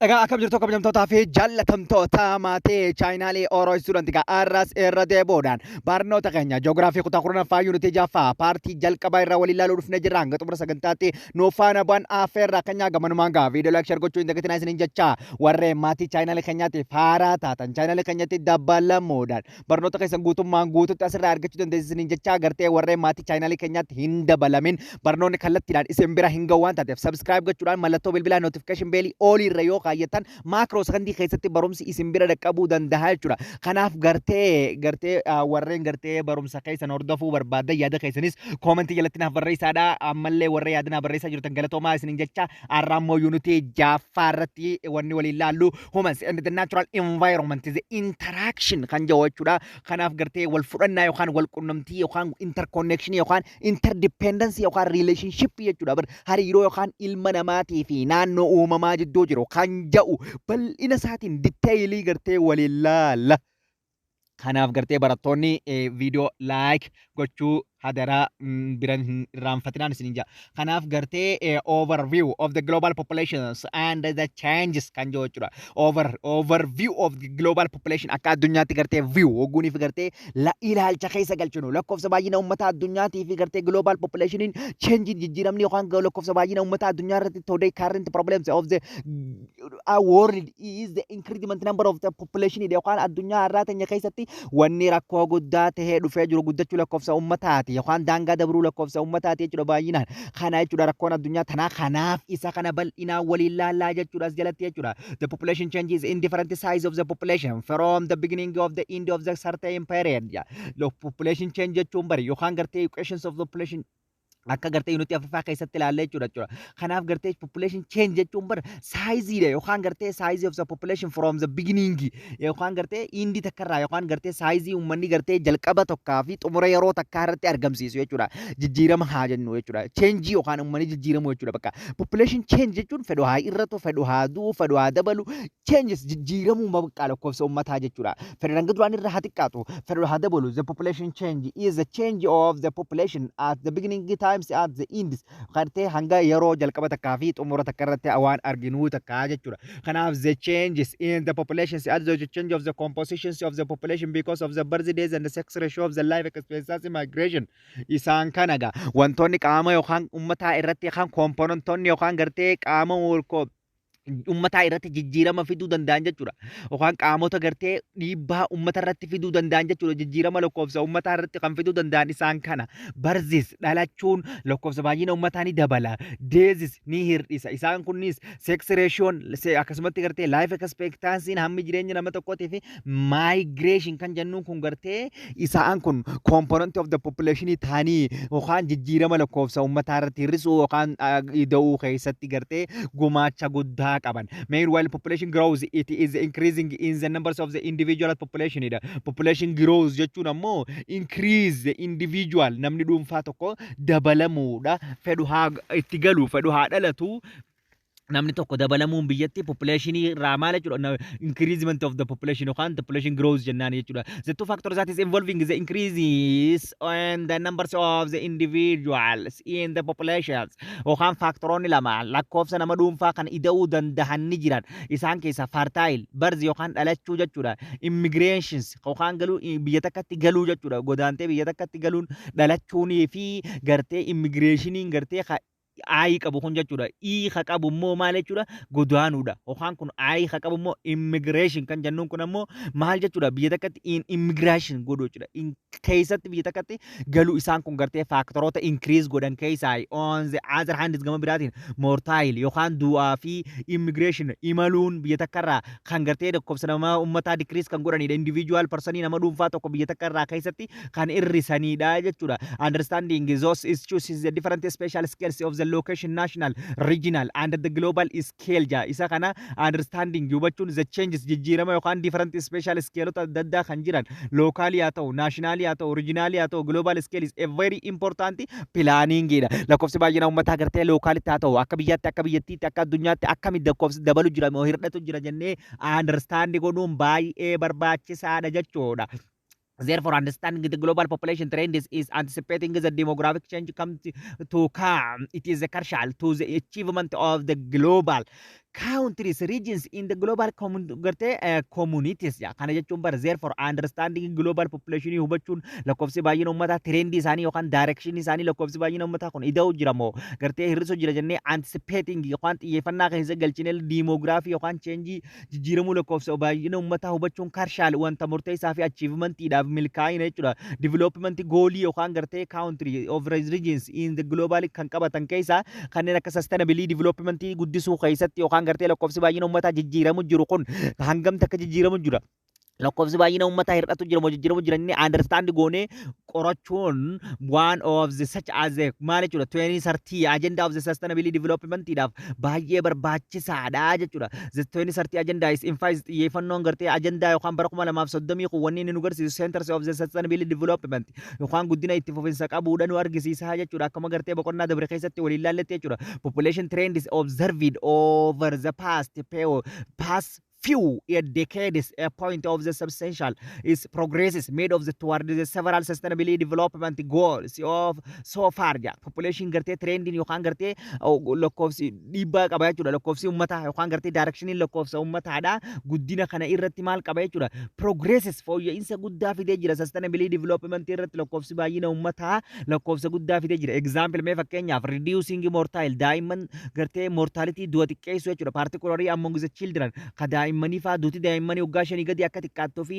Egaa akkam jirtu, kabajamtootaa fi jaallatamtoota maatii chaayinaalee Oro Student? Egaa arras irra deebi'uudhaan barnoota keenya joogiraafii kutaa 10ffaa yuunitii 6ffaa paartii jalqabaa irraa waliin ilaaluu dhufnee jirra. Hanga xumura sagantaatti nu faana bu'an affeerraa keenyaa. Gamanumaan gaa viidiyoo like, share gochuu hin dagatinaa isiniin jecha, warreen maatii chaayinaalee keenyaatiif haaraa taatan chaayinaalee keenyatti dabalamuudhaan barnoota keessan guutummaan guututti asirraa argachuu dandeessu isiniin jecha. Gartee warreen maatii chaayinaalee keenyaatti hin dabalamin barnoonni kallattiidhaan isin bira hin ga'u waan taateef, subscribe gochuudhaan mallattoo bilbilaa notification bellii all irra yoo kaayyattan micro sekondii keessatti barumsi isin bira dhaqqabuu danda'a jechuudha. Kanaaf gartee warreen gartee barumsa keessan hordofuu barbaadan yaada keessanis koomentii jalatti naaf barreessaadha. Ammallee warreen yaada naaf barreessaa jirtan galatoomaa isiniin jecha. Har'a ammoo yuunitii 6ffaa irratti wanni waliin laallu humans and the natural environment is the interaction kan jedhu jechuudha. Kanaaf gartee wal fudhannaa yookaan wal qunnamtii yookaan interconnection yookaan interdependency yookaan relationship jechuudha. Bar hariiroo yookaan ilma namaatii fi naannoo uumamaa jidduu jiru kan jedhu bal'ina isaatiin detailii gartee waliin laalla. Kanaaf gartee barattoonni viidiyoo like gochuu hadaraa biran hin irraanfatinaan isiniin jedha. Kanaaf gartee overview of the global populations and the changes kan jedhu jechuudha. Overview of the global population, akka addunyaatti gartee view hogguuniif gartee la ilaalcha keessa galchinu lakkoofsa baay'ina uummata addunyaatii fi gartee global populationiin change, jijjiiramni yookaan lakkoofsa baay'ina uummata addunyaa irratti. Today current problems of the world is the increment number of the population, yookaan addunyaa har'aa teenya keessatti wanni rakkoo guddaa tahee dhufee jiru guddachuu lakkoofsa uummataati yookaan daangaa dabruu lakkoofsa uummataati jechuudha baay'inaan. Kana jechuudha rakkoon addunyaa tanaa. Kanaaf isa kana bal'inaan waliin laallaa jechuudha as jalatti jechuudha. The population changes in different size of the population from the beginning of the end of the certain period. The population change jechuun bari yookaan gartee equations of the population akka gartee yuunitii 4ffaa keessatti ilaallee jechuudha. Kanaaf gartee population change jechuun bara sizeiidha yookaan gartee size of the population from the beginning yookaan gartee indi takkarraa yookaan gartee sizeii uummanni gartee jalqaba tokkaa fi xumura yeroo takkaa irratti argamsiisu jechuudha. Jijjiirama haa jennu jechuudha. Change yookaan uummanni jijjiiramu jechuudha bakka. Population change jechuun fedhu haa irratu, fedhu haa du'u, fedhu haa dabalu, changes jijjiiramuu bakka lakkoofsa uummataa jechuudha. Fedhu hanga duraan irra haa xiqqaatu, fedhu haa dabalu. The population change is the change of the population at the beginning times at the end, gartee hanga yeroo jalqaba takkaa fi xumura takka irratti waan arginuu takkaa jechuudha. Kanaaf the changes in the population as the change of the compositions of the population because of the birth days and the sex ratio of the life expectancy, migration, isaan kana gaa wantoonni qaama yookaan uummataa irratti yookaan componentoonni yookaan gartee qaama uummataa irratti jijjiirama fiduu danda'an jechuudha. Yookaan qaamota gartee dhiibbaa uummata irratti fiduu danda'an jechuudha. Jijjiirama lakkoofsa uummataa irratti kan fiduu danda'an isaan kana. Births, dhalachuun lakkoofsa baay'ina uummataa ni dabala. Deaths ni hir'isa. Isaan kunis sex ratioon, akkasumatti gartee life expectancy, hammi jireenya nama tokkootii fi migration kan jennuun kun gartee isaan kun component of the population ta'anii yookaan jijjiirama lakkoofsa uummataa irratti hir'isuu yookaan ida'uu keessatti gartee gumaacha guddaa qaban. Meanwhile, population grows, it is increasing in the numbers of the individual population dha. Population grows jechuun ammoo increase the individual, namni dhuunfaa tokko dabalamuudha. Fedhu haa itti galu, fedhu haa dhalatu, namni tokko dabalamuun biyyatti population irraa maal jechuudha? Increasement of the population yookaan population growth jennaan jechuudha. The two factors that is involving the increases and the numbers of the individuals in the populations, yookaan factoroonni lama lakkoofsa nama dhuunfaa kan ida'uu danda'an ni jiran. Isaan keessaa fertile birth yookaan dhalachuu jechuudha. Immigrations yookaan galuu, biyya takkatti galuu jechuudha. Godaantee biyya takkatti galuun, dhalachuunii fi gartee immigrationiin gartee I qabu kun jechuudha. I ka qabu immoo maal jechuudha? Godaanuudha. Yookaan kun I ka qabu immoo immigration kan jennuun kun ammoo maal jechuudha? Biyya takkatti in immigration godhu jechuudha. Keessatti biyya takkatti galuu, isaan kun gartee factoroota increase godhan keessaa. On the other hand, gama biraatiin mortality yookaan du'aa fi immigration, imaluun biyya takkarraa kan gartee lakkoofsa namaa uummataa decrease kan godhanidha. Individual personii, nama dhuunfaa tokko biyya takkarraa keessatti kan hir'isanidha jechuudha. Understanding those issues is the different special scales of the location, national, regional and the global scale ja. Isa kana understanding hubachuun the changes, jijjiirama yookaan different special scaleota adda addaa kan jiran, locally haa ta'u, nationally haa ta'u, regionally haa ta'u, global scale is a very important planning dha. Lakkoofsi baay'ina uummataa gartee localitti haa ta'u, akka biyyaatti, akka biyyattiitti, akka addunyaatti akkamitti lakkoofsi dabalu jira moo hir'atu jira jennee understand godhuun baay'ee barbaachisaadha jechuudha. Therefore, understanding the global population trend is anticipating the demographic change come to come. It is crucial to the achievement of the global Countries, regions in the global gartee communities ja. Kana jechuun bara, therefore, understanding global population hubachuun, lakkoofsi baay'ina uummataa, trendii isaanii yookaan direction isaanii, lakkoofsi baay'ina uummataa kun ida'uu jira moo gartee hir'isuu jira jennee anticipating yookaan xiyyeeffannaa keessa galchinee demography yookaan change, jijjiiramuu lakkoofsa baay'ina uummataa hubachuun crucial, wanta murteessaa fi achievementiidhaaf milkaa'ina jechuudha. Development goalii yookaan gartee country of regions in the global kan qabatan keessaa kanneen akka sustainability development guddisuu keessatti yookaan gartee lakkoofsi baay'ina uummataa jijjiiramu jiru kun hangam takka jijjiiramu jira, lakkoofsi baay'ina uummataa hir'atu jira moo jijjiiramu jira inni understand goonee qorachuun one of the such as a maal jechuudha, 2030 agenda of the sustainability development dhaaf baay'ee barbaachisaadha jechuudha. The 2030 agenda is emphasized, xiyyeeffannoon gartee agenda yookaan bara 2030 kun wanni inni nu agarsiisu centers of the sustainability development yookaan guddina itti fufinsa qabuudha nu argisiisa jechuudha. Akkuma gartee boqonnaa dabre keessatti waliin ilaalletti jechuudha. Population trend is observed over the past few decades, a point of the substantial is progresses made of the toward the several sustainability development goals of so far ja. Population gartee trending yookaan gartee lakkoofsi dhiibbaa qaba jechuudha. Lakkoofsi uummataa yookaan gartee directioniin lakkoofsa uummataadha guddina kana irratti maal qaba jechuudha? Progresses, fooyya'insa guddaa fidee jira. Sustainability development irratti lakkoofsi baay'ina uummataa lakkoofsa guddaa fidee jira. Example, mee fakkeenyaaf, reducing mortality, daa'imman gartee mortality, du'a xiqqeessuu jechuudha, particularly among the children, ka daa'immanii faa, duuti daa'immanii waggaa 5 gadi akka xiqqaattuu fi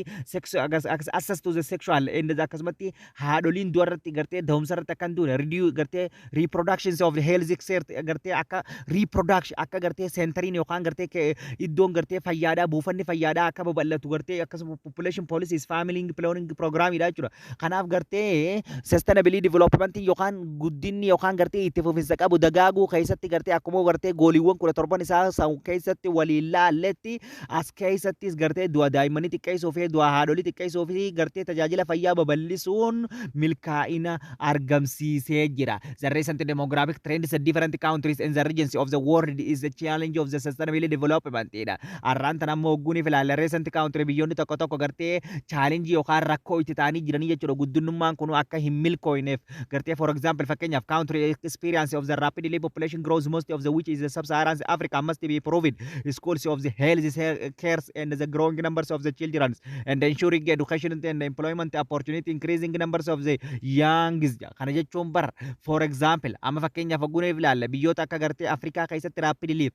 access to the sexual and akkasumatti haadholiin du'a irratti gartee da'umsa irratti akka hin duune, reduce gartee reproductions of the health care, gartee akka reproduction, akka gartee centeriin yookaan gartee iddoon gartee fayyaadhaa, buufanni fayyaadhaa akka babal'atu gartee akkasuma population policies, family planning programidha jechuudha. Kanaaf gartee sustainability development yookaan guddinni yookaan gartee itti fufinsa qabu dagaaguu keessatti gartee akkuma gartee goaliiwwan 17 isaa san keessatti waliin laalletti, as keessattis gartee du'a daa'immanii xiqqeessuu fi du'a haadholii xiqqeessuu fi gartee tajaajila fayyaa babal'isuun milkaa'ina argamsiisee jira. The recent demographic trends in different countries in the regions of the world is the challenge of the sustainability development dha. Har'aan tana ammoo hogguun ilaalla recent country, biyyoonni tokko tokko gartee challenge yookaan rakkoo itti ta'anii jiranii jechuudha. Guddinummaan kun akka hin milkooyneef gartee, for example, fakkeenyaaf, country experience of the rapidly population growth, most of the which is the sub-Saharan Africa, must be proved schools of the health cares and the growing numbers of the children and ensuring education and employment opportunity, increasing numbers of the young. Kana jechuun bar, for example, amma fakkeenyaaf hogguun ilaalla biyyoota akka gartee Afrikaa keessatti rapidly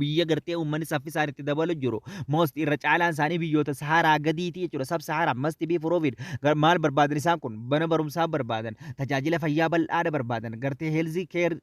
biyya gartee uummanni saffisaan itti dabalu jiru, most, irra caalaan isaanii biyyoota Saharaa gadiiti jechuudha. Sub Saharaa must be provide maal barbaadan? Isaan kun mana barumsaa barbaadan, tajaajila fayyaa bal'aadha barbaadan, gartee health care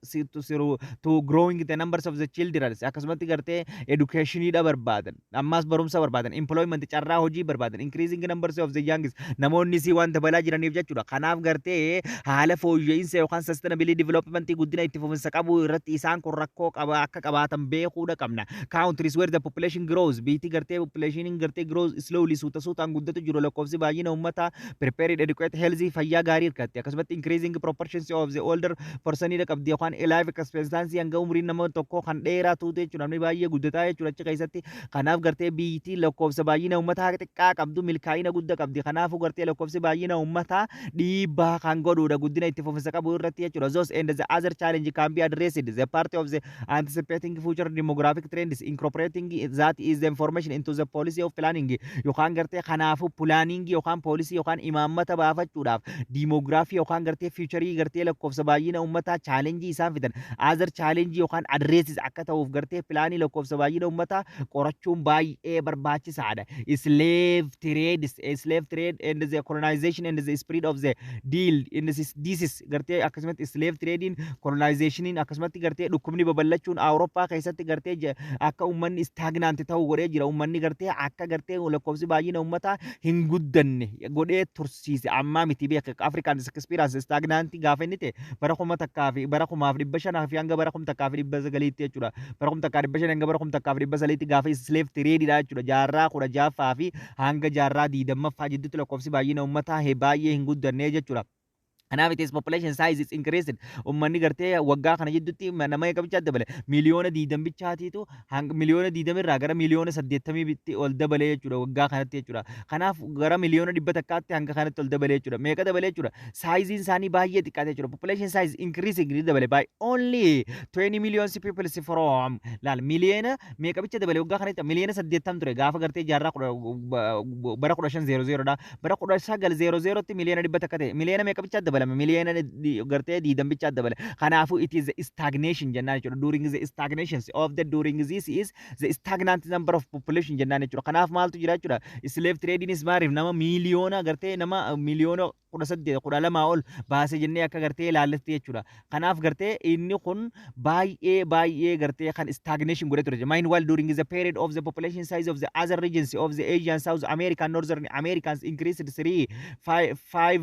to growing the numbers of the children, akkasumatti gartee educationiidha barbaadan, ammas barumsa barbaadan, employment, carraa hojii barbaadan, increasing numbers of the young, namoonni si waan dabalaa jiraniif jechuudha. Kanaaf gartee haala fooyya'insa yookaan sustainability development, guddina itti fufinsa qabu irratti isaan kun rakkoo qaba akka qabaatan beekuudha qabna. Countries where the population grows, biitti gartee population gartee grows slowly, suuta suutaan guddatu jiru lakkoofsi baay'ina uummataa, prepared adequate health, fayyaa gaarii hirkatti, akkasumatti increasing proportions of the older person qabdi yookaan life expectancy, hanga umriin nama tokko kan dheeraa tuute jechuudha. Namni baay'ee guddataa jechuudha achi keessatti. Kanaaf gartee biitti lakkoofsa baay'ina uummataa xiqqaa qabdu milkaa'ina guddaa qabdi. Kanaafuu gartee lakkoofsi baay'ina uummataa dhiibbaa kan godhudha guddina itti fufinsa qabu irratti jechuudha. Those and the other challenge can be addressed the part of the anticipating future demographic trends, incorporating that is the information into the policy of planning yookaan gartee kanaafuu planning yookaan policy yookaan imaammata baafachuudhaaf demography yookaan gartee future gartee lakkoofsa baay'ina uummataa, challenge isaan fidan, other challenge yookaan addresses akka ta'uuf gartee planii lakkoofsa baay'ina uummataa qorachuun baay'ee barbaachisaadha. Slave trade and the colonization and the spread of the deal in this disease, gartee akkasumatti slave trading, colonizationiin, akkasumatti gartee dhukkubni babal'achuun Awurooppaa keessatti gartee akka uummanni stagnant ta'u godhee jira. Uummanni gartee akka gartee lakkoofsi baay'ina uummataa hin guddanne godhee tursiise. Ammaa miti beeka, Afrikaan experience stagnant gaafa inni ta'e bara 1000 fi bara 1500 fi hanga bara 1900tti jechuudha. Bara 1500 hanga bara 1900tti gaafa slave trade dha jechuudha. Jaarraa 16ffaa fi hanga jaarraa 20ffaa jidduutti lakkoofsi baay'ina uummataa baay'ee hin guddanne jechuudha. Kanaaf it is population size is increased. Uummanni gartee waggaa kana jidduutti nama meeqa bichaa dabale? Miliyoona 20 bichaatiitu hanga miliyoona 20 irraa gara miliyoona 80tti ol dabalee jechuudha waggaa kanatti jechuudha. Kanaaf gara miliyoona 100tti hanga kanatti ol dabalee jechuudha. Meeqa dabalee jechuudha? Sizeiin isaanii baay'ee xiqqaate jechuudha. Population size increasing ni dabale by only 20 million people from, laal, miliyoona meeqa bicha dabale waggaa kanatti? Miliyoona 80 ture gaafa gartee jaarraa bara 1500 dha. Bara 1900tti miliyoona 100 ta'e. Miliyoona meeqa bichaa dabalame? Miliyoona gartee 20 bichaa dabale. Kanaafuu it is stagnation jennaan jechuudha. During the stagnations of the during this is the stagnant number of population jennaan jechuudha. Kanaaf maaltu jira jechuudha? Slave trading is maariif nama miliyoona gartee nama miliyoona 18 12 ol baase jennee akka gartee ilaalletti jechuudha. Kanaaf gartee inni kun baay'ee baay'ee gartee kan stagnation godhee ture. Meanwhile, during the period of the population size of the other regions of the Asian, South American, Northern Americans increased three five, five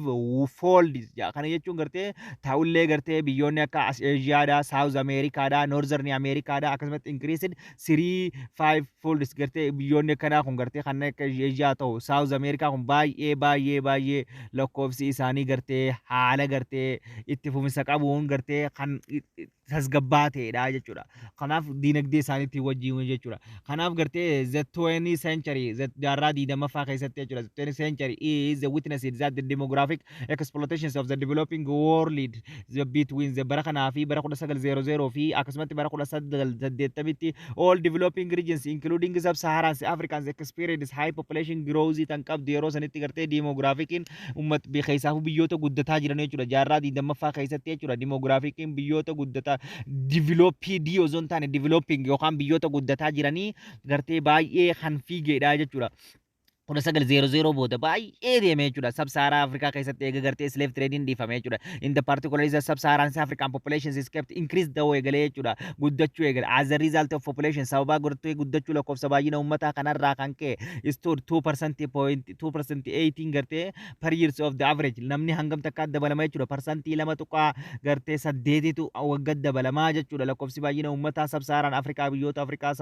fold. Kana jechuun gartee ta'ullee gartee biyyoonni akka Eeshiyaadhaa, South Americaadhaa, Northern Americaadhaa akkasumatti increased three five folds. Gartee biyyoonni akkanaa kun gartee kan akka Eeshiyaa ta'u, South America kun baay'ee baay'ee baay'ee lakkoofsi isaanii gartee haala gartee itti fufinsa qabuun gartee kan tasgabbaa ta'edha jechuudha. Kanaaf diinagdee isaaniitti wajjin jechuudha. Kanaaf gartee the 20th century, the jaarraa 20ffaa keessatti jechuudha. The 20th century is the witness that the demographic exploitations of the developing world the between the bara kanaa fi bara 1900 fi akkasumatti bara 1980tti all developing regions including sub-Saharan Africans experience high population growth tan qabdu yeroo sanitti gartee demographiciin ummat keessaafuu biyyoota guddataa jiran jechuudha. Jaarraa 20ffaa keessatti jechuudha. Demographiciin biyyoota guddataa, developed osoo hin taane developing yookaan biyyoota guddataa jiranii gartee baay'ee kan fiigeedha jechuudha. 1900 booda baay'ee deeme jechuudha. Sub-Sahara Afrikaa keessatti eega gartee slave trading dhiifame jechuudha. In the particular is the sub-Saharan African population is kept increased ta'uu eegalee jechuudha. Guddachuu eegale. As a result of population, sababa gartee guddachuu lakkoofsa baay'ina uummataa kanarraa kan ka'e, stood 2% point 2% 18 gartee per years of the average. Namni hangam takka dabalama jechuudha? 2 tuqaa gartee 8tu waggaa dabalamaa jechuudha. Lakkoofsi baay'ina uummataa sub-Saharan Afrikaa biyyoota Afrikaa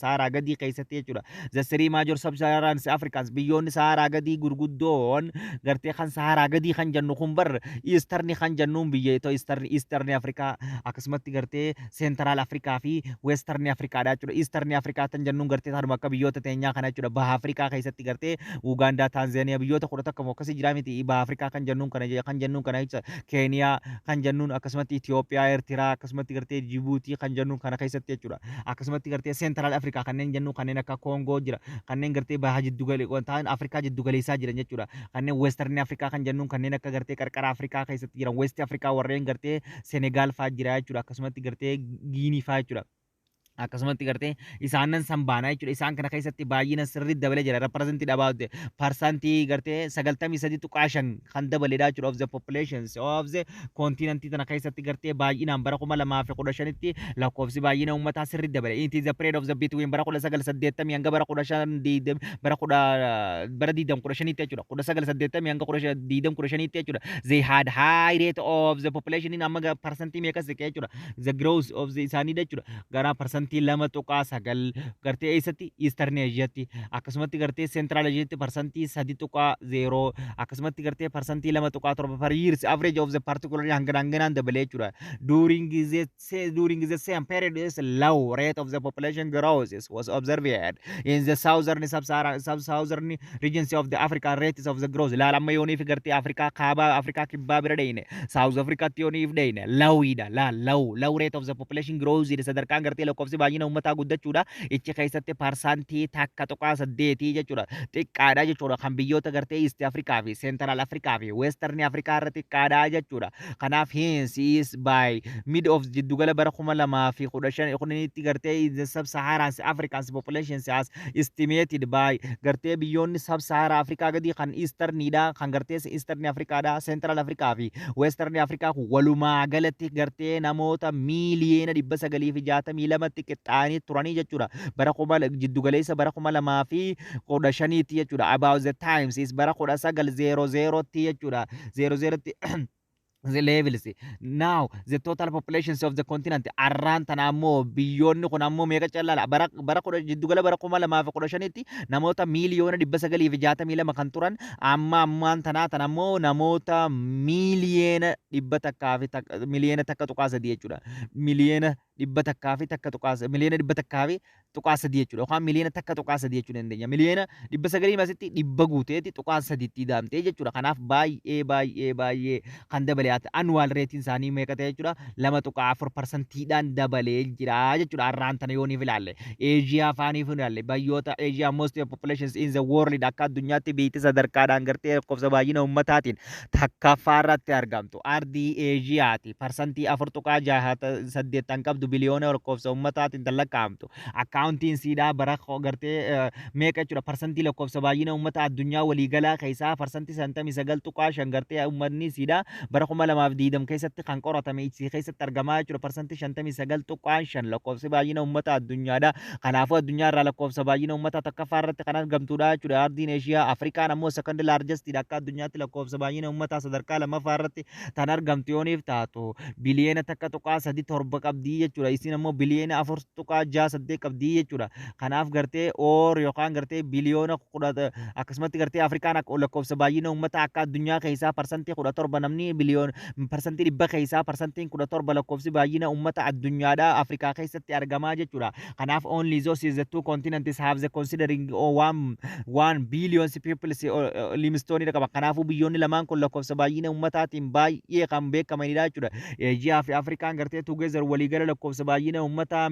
Saharaa gadii keessatti jechuudha. The three major sub-Saharan Africans, biyyoonni Saharaa gadii gurguddoon gartee kan Saharaa gadii kan jennu kun bar Eastern kan jennuun biyya Eastern Afrikaa, akkasumatti gartee Central Afrikaa fi Western Afrikaadha jechuudha. Eastern Afrikaa kan jennuun gartee tanuma akka biyyoota teenyaa kana jechuudha. Baha Afrikaa keessatti gartee Ugaandaa, Taanzaaniyaa, biyyoota 11 moo akkasii jira miti? Baha Afrikaa kan jennuun kana jechuudha. Keeniyaa kan jennuun, akkasumatti Itoophiyaa, Eertiraa, akkasumatti gartee Jibuutii kan jennuun kana keessatti jechuudha. Akkasumatti gartee Central Afrikaa kanneen jennuun kanneen akka Koongoo jira. Kanneen gartee baha jiddu ta'an Afrikaa jiddu galeessaa jiran jechuudha. Kanneen Western Afrikaa kan jennuun kanneen akka gartee qarqara Afrikaa keessatti jiran, West Afrikaa warreen gartee Senegaal fa'aa jira jechuudha. Akkasumatti gartee Giinii fa'aa jechuudha. Akkasumatti gartee isaanan san baanaa jechuudha. Isaan kana keessatti baay'ina sirriitti dabalee jira. Represent about parsantii gartee 93.5 kan dabaledha jechuudha of the populations of the continent tana keessatti gartee baay'inaan bara 2015tti lakkoofsi baay'ina uummataa sirriitti dabale. It is the period of the between bara 1980 hanga bara 15 bara kudha bara 2015tti jechuudha. 1980 hanga 2015tti jechuudha. They had high rate of the population in amma parsantii meeqa siqee jechuudha? The growth of the isaanii jechuudha. Gara 2.9% gartee eessatti? Eastern Asiatti, akkasumatti gartee Central Asiatti 3.0%, akkasumatti gartee 2.7% per years average of the particular hangana hanganaan dabalee jechuudha. During the same period is low rate of the population growth was observed in the southern sub-Saharan sub-southern regions of the Africa. Rates of the growth, laal, amma yooniif gartee Afrikaa kaabaa, Afrikaa kibbaa bira dheyne, South Africaatti yooniif dheyne lowiidha. Laal, low rate of the population growth sadarkaan gartee lakkoofsi baay'ina uummataa guddachuudha. Ichi keessatti 1.8% jechuudha. Xiqqaadha jechuudha. Kan biyyoota gartee East Africa fi Central Africa fi Western Africa irra xiqqaadha jechuudha. Kanaaf hence is by mid of jiddugala bara 2015 kudhanitti gartee the sub-Saharan Africans population has estimated by gartee biyyoonni sub-Sahara Afrikaa gadii kan Easternidha, kan gartee Eastern Afrikaadha, Central Africa fi Western Africa kun walumaa galatti gartee namoota miiliyoona 962tti qixxaanii turanii jechuudha. Bara kuma jiddugaleessa bara 2015tti jechuudha. About the times is bara 1900tti jechuudha. Zero zerotti. The levels now the total populations of the continent arraan tana ammoo biyyoonni kun ammoo meeqa callaala? Bara 10 jiddugala bara 2015tti namoota 992,000,000 kan turan, amma ammaan tanaa tan ammoo namoota miiliyoona 100 fi 1.3 miliyoona jechuudha. 101.1 101.3 miliyoona jechuudha, yookaan 1.3 miliyoona jechuu dandeenya. 900,000 asitti dhibba guuteeti tuqaan sadiitti daamtee jechuudha. Kanaaf baay'ee baay'ee baay'ee kan dabale. Annual rateiin isaanii meeqa ta'e jechuudha? 2.4 parsantiidhaan dabalee jira jechuudha. Har'aan tana yooniif ilaalle, Eeshiyaa faaniif ilaalle, biyyoota Eeshiyaa most populations in the world, akka addunyaatti biyyi sadarkaadhaan gartee lakkoofsa baay'ina ummataatiin takkaffaa irratti argamtu ardii Eeshiyaati. Parsantii 4.68 kan qabdu, biliyoona lakkoofsa ummataatiin tan lakkaa'amtu. Accountiin siidhaa bara gartee meeqa jechuudha? Parsantii lakkoofsa baay'ina ummata addunyaa waliigalaa keessaa parsantii 59.5 gartee ummanni siidhaa bara 2020 keessatti kan qoratame isii keessatti argamaa jechuudha. Parsantii 59.5 lakkoofsi baay'ina ummata addunyaadha. Kanaafuu addunyaa irraa lakkoofsa baay'ina ummata takkaffaa irratti kan argamtudha jechuudha ardiin Eeshiyaa. Afrikaan ammoo second largest akka addunyaatti, lakkoofsa baay'ina ummataa sadarkaa lammaffaa irratti tan argamtu yooniif taatu, 1.37 biliyoona qabdii jechuudha. Isiin ammoo 4.68 biliyoona qabdii jechuudha. Kanaaf gartee oor yookaan gartee biliyoona 10 akkasumatti gartee Afrikaan lakkoofsa baay'ina ummata akka addunyaa keessaa parsantii 17, namni biliyoona parsantii 100 keessaa parsantiin 17 lakkoofsi baay'ina ummata addunyaadhaa Afrikaa keessatti argamaa jechuudha. Kanaaf only those is the two continents have the considering one billion people limstoonidha qaba. Kanaafuu biyyoonni lamaan kun lakkoofsa baay'ina ummataatiin baay'ee kan beekamanidha jechuudha. Eejiyaa fi Afrikaan gartee together waliigala lakkoofsa baay'ina ummataa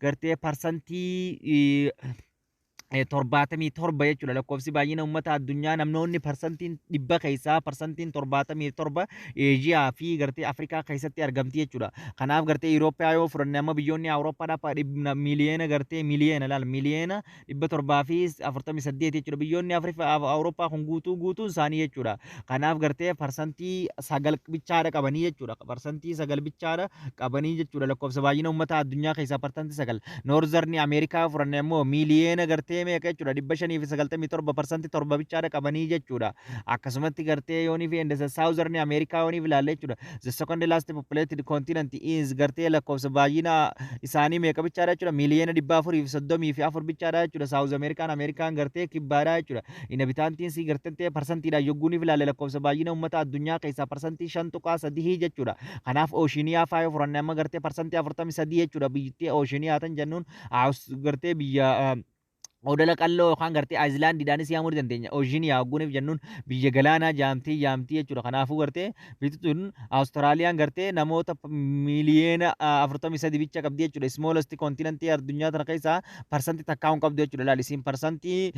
gartee parsantii 77 jechuudha. Lakkoofsi baay'ina uummata addunyaa namoonni parsantiin 100 keessaa parsantiin 77 Eejiyaa fi gartee Afrikaa keessatti argamti jechuudha. Kanaaf gartee Yuurooppaa yoo fudhanne amma, biyyoonni Awurooppaadhaa miliyoona gartee miliyoona laal 748 miliyoona jechuudha. Biyyoonni Awurooppaa kun guutuu guutuun isaanii jechuudha. Kanaaf gartee parsantii 9 bichaadha qabanii jechuudha. Parsantii 9 bichaadha qabanii jechuudha. Lakkoofsa baay'ina uummata addunyaa keessaa parsantii 9. Northern Ameerikaa fudhanne immoo miliyoona gartee meeqa jechuudha? 597, parsantii 7 bichaadha qabanii jechuudha. Akkasumatti gartee yoonii fi endesa Southern Ameerikaa yoonii ilaalle jechuudha. The second last populated continent is gartee lakkoofsa baay'ina isaanii meeqa bichaadha jechuudha? 434,000 miliyoona bichaadha jechuudha. South Ameerikaan, Ameerikaan gartee kibbaadha jechuudha. Inhabitantiin si gartee parsantiidhaan yogguuniif ilaalle, lakkoofsa baay'ina uummata addunyaa keessaa parsantii 5.3 jechuudha. Kanaaf Oshiniyaa faaya furanne amma gartee parsantii 43 jechuudha. Biyyattii Oshiniyaa tan jennuun gartee biyya odala qalloo yookaan gartee islandiidhaanis yaamuu ni dandeenya. Oshiniyaa hogguuniif jennuun biyya galaanaa jaamtii jaamtii jechuudha. Kanaafuu gartee biyyi tun Awustiraaliyaan gartee namoota 43 miliyoona bicha qabdi jechuudha. Smallest continentii addunyaa tana keessaa parsantii takkaa hin qabdu jechuudha. Laal, isiin parsantii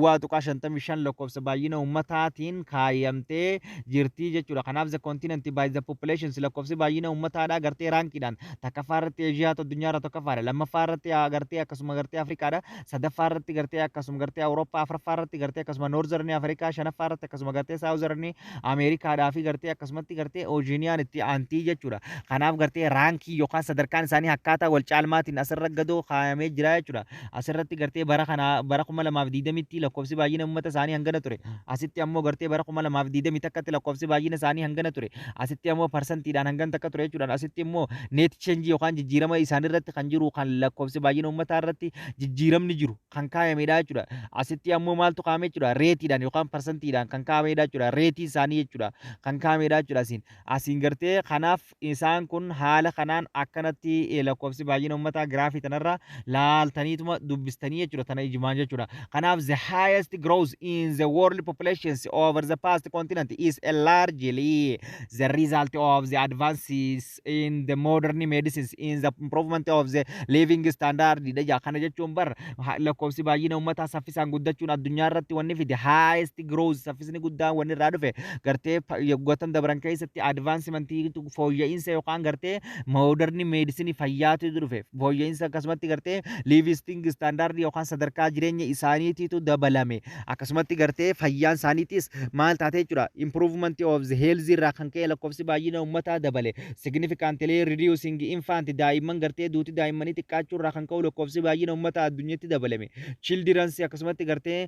0.55 lakkoofsa baay'ina uummataatiin kaayamtee jirti jechuudha. Kanaaf the continent by the populations, lakkoofsi baay'ina uummataadhaa gartee rankiidhaan takkaffaa irratti Eeshiyaatu addunyaa irra tokkoffaadha. Lammaffaa irratti gartee akkasuma gartee Afrikaadha. Sadaffaa irratti gartee akkasuma gartee Awurooppaa, afuraffaa irratti gartee akkasuma Northern Afrikaa, shanaffaa irratti akkasuma gartee Southern Ameerikaadhaa fi gartee akkasumatti gartee Ooshiniyaan itti aantii jechuudha. Kanaaf gartee rankii yookaan sadarkaan isaanii akkaataa wal caalmaatiin asirra gadoo kaayamee jira jechuudha. Asirratti gartee bara kana bara 2020tti lakkoofsi baay'ina uummata isaanii hangana ture. Asitti ammoo gartee bara 2021tti lakkoofsi baay'ina isaanii hangana ture. Asitti ammoo parsantiidhaan hangan takka ture jechuudha. Asitti immoo net change yookaan jijjiirama isaanii irratti kan jiru, kan lakkoofsi baay'ina uummataa irratti jijjiiramni jiru kan kaayamedha jechuudha. Asitti ammoo maaltu kaa'ame jechuudha? Rateiidhaan yookaan parsantiidhaan kan kaa'amedha jechuudha. Rateii isaanii jechuudha. Kan kaa'amedha jechuudha asiin. Asiin gartee kanaaf isaan kun haala kanaan akkanatti lakkoofsi baay'ina uummataa giraafii tanarra laaltaniituma dubbistanii jechuudha, tana ijumaan jechuudha. Kanaaf the highest growth in the world populations over the past continent is largely the result of the advances in the modern medicines, in the improvement of the living standard dha. Kana jechuun bar lakkoofsi baay'ina uummataa saffisaan guddachuun addunyaa irratti wanni fide, highest growth, saffisni guddaan wanni irraa dhufe gartee waggoottan dabran keessatti advancementii, fooyya'insa yookaan gartee modern medicine fayyaatu dhufe, fooyya'insa akkasumatti gartee living standard yookaan sadarkaa jireenya isaaniitiitu dabalame. Akkasumatti gartee fayyaan isaaniitis maal taate jechuudha? Improvement of the health irraa kan ka'e lakkoofsi baay'ina uummataa dabale. Significantly reducing infant, daa'imman gartee duuti daa'immanii xiqqaachuu irraa kan ka'u lakkoofsi baay'ina uummataa addunyaatti dabalame. Children's akkasumatti gartee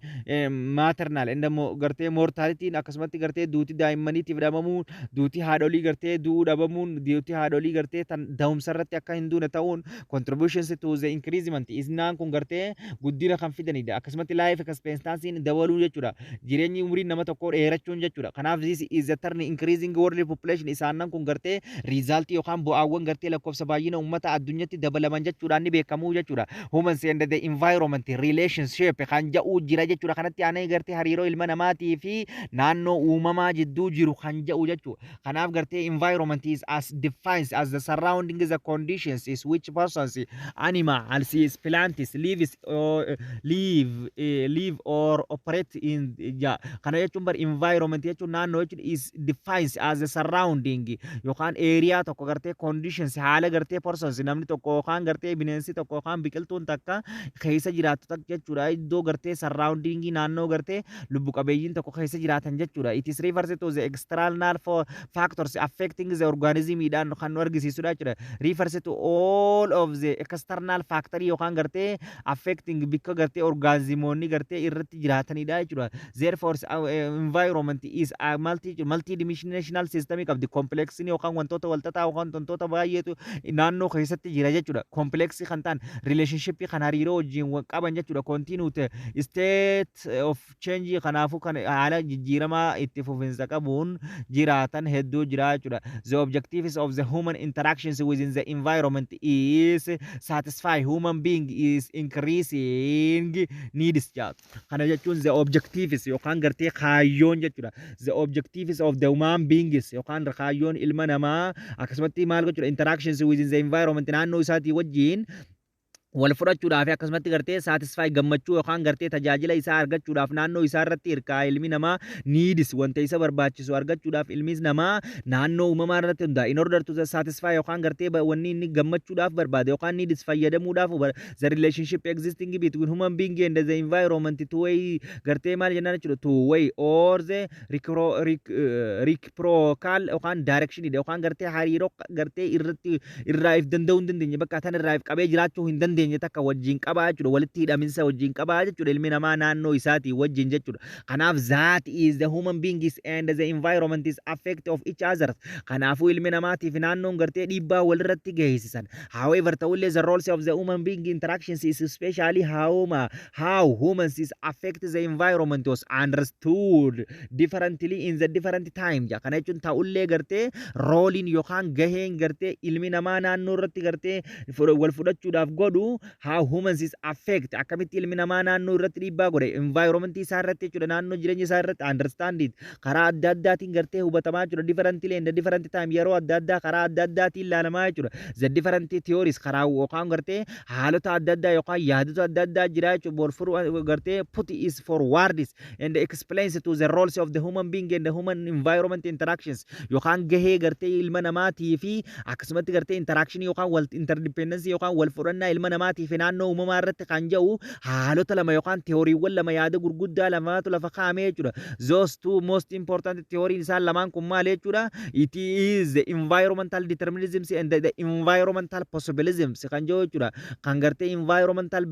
maternal immoo gartee mortalityn, akkasumatti gartee duuti daa'immaniitiif dhabamuun, duuti haadholii gartee du'uu dhabamuun, duuti haadholii gartee tan da'umsa irratti akka hin duune ta'uun contributions to the increasement isnaan kun gartee guddina kan fidanidha. Akkasumatti life expectancy dabaluu jechuudha. Jireenyi umriin nama tokkoo dheerachuun jechuudha. Kanaaf this is the turn increasing world population. Isaanan kun gartee result yookaan bu'aawwan gartee lakkoofsa baay'ina uummata addunyatti dabalaman jechuudhaan ni beekamuu jechuudha. Humans and the environment relationship kan jedhu jira jechuudha. Kanatti aanee gartee hariiroo ilma namaatii fi naannoo uumamaa jidduu jiru kan jedhu jechuudha. Kanaaf gartee environment is as defines as the surrounding the conditions is which persons, animals, is plants lives or live or operate in. Ja, kana jechuun bar environment jechuun, naannoo jechuun, is defines as the surrounding yookaan area tokko gartee conditions, haala gartee persons, namni tokko yookaan gartee bineensi tokko yookaan biqiltuun takka keessa jiraattu takka jechuudha. Iddoo gartee surrounding naannoo gartee lubbu qabeeyyiin tokko keessa jiraatan jechuudha. It is refers to the external for factors affecting the organism dhaan kan nu argisiisudha jechuudha. Refers to all of the external factor yookaan gartee affecting bikka gartee organismoonni gartee irratti jiraatanidha jechuudha. Therefore, environment is a multi dimensional system qabdi. Complexni yookaan wantoota walxaxaa yookaan wantoota baay'eetu naannoo keessatti jira jechuudha. Complex kan ta'an relationship kan hariiroo wajjin qaban jechuudha. Continued state of change, kanaafuu kan haala jijjiiramaa itti fufinsa qabuun jiraatan hedduu jira jechuudha. The objectives of the human interactions within the environment is satisfy human being is increasing needs jedha. Kana jechuun the objectives yookaan gartee kaayyoon jechuudha. The objectives of the human beings yookaan kaayyoon ilma namaa akkasumatti maal gochuudha? Interactions within the environment, naannoo isaatii wajjin wal fudhachuudhaaf, akkasumatti gartee satisfy gammachuu yookaan gartee tajaajila isaa argachuudhaaf naannoo isaa irratti hirkaa. Ilmi namaa needs, wanta isa barbaachisu argachuudhaaf, ilmi namaa naannoo uumamaa irratti hundaa'a. In order to the satisfy yookaan gartee wanni inni gammachuudhaaf barbaade yookaan needs fayyadamuudhaaf, the relationship existing between human being and the environment two way gartee maal jennaan jechuudha, two way or the reciprocal yookaan direction yookaan gartee hariiroo gartee irratti irraa if danda'uu hin dandeenye, bakka tan irraa if qabee jiraachuu hin dandeenye takka wajjin qabaa jechuudha. Walitti hidhaminsa wajjin qabaa jechuudha ilmi namaa naannoo isaatii wajjin jechuudha. Kanaaf that is the human beings and the environment is affect of each other. Kanaafuu ilmi namaatiif naannoon gartee dhiibbaa walirratti geessisan. However, ta'ullee the roles of the human being interactions is especially how humans is affect the environment was understood differently in the different time ja. Kana jechuun ta'ullee gartee roleiin yookaan gaheen gartee ilmi namaa naannoo irratti gartee wal fudhachuudhaaf godhu, how humans is affect, akkamitti ilmi namaa naannoo irratti dhiibbaa godhe, environment isaa irratti jechuudha, naannoo jireenya isaa irratti understand it karaa adda addaatiin gartee hubatamaa jechuudha. Differently in the different time, yeroo adda addaa karaa adda addaatiin ilaalamaa jechuudha. The different theories, karaa yookaan gartee haalota adda addaa yookaan yaadota adda addaa jira jechuudha. Bor gartee put is forwards and explains to the roles of the human being and the human environment interactions yookaan gahee gartee ilma namaatii fi akkasumatti gartee interaction yookaan wal interdependence yookaan wal fudhannaa ilma namaatii fi naannoo uumamaa irratti kan jedhu haalota lama yookaan theoryiiwwan lama, yaada gurguddaa lamaatu lafa kaa'amee jechuudha. Those two most important theory isaan lamaan kun maal jechuudha? It is the environmental determinism and the environmental possibilism kan jedhu jechuudha. Kan gartee environmental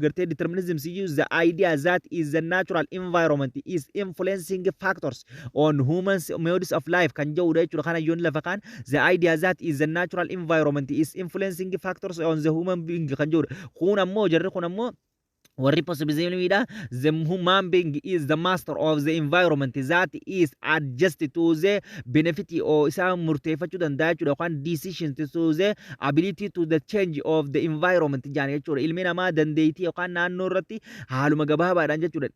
gartee determinism use the idea that is the natural environment is influencing factors on humans modes of life kan jedhudha jechuudha. Kana yoon lafa kaan the idea that is the natural environment is influencing factors on the human being kan jedhudha. Kun ammoo jarri kun ammoo warri possibilismidha. The human being is the master of the environment that is adjusted to the benefit or isaa murteeffachuu danda'a jechuudha, yookaan decision to the ability to the change of the environment jaan jechuudha. Ilmi namaa dandeettii yookaan naannoo irratti haaluma gabaabaadhaan jechuudha.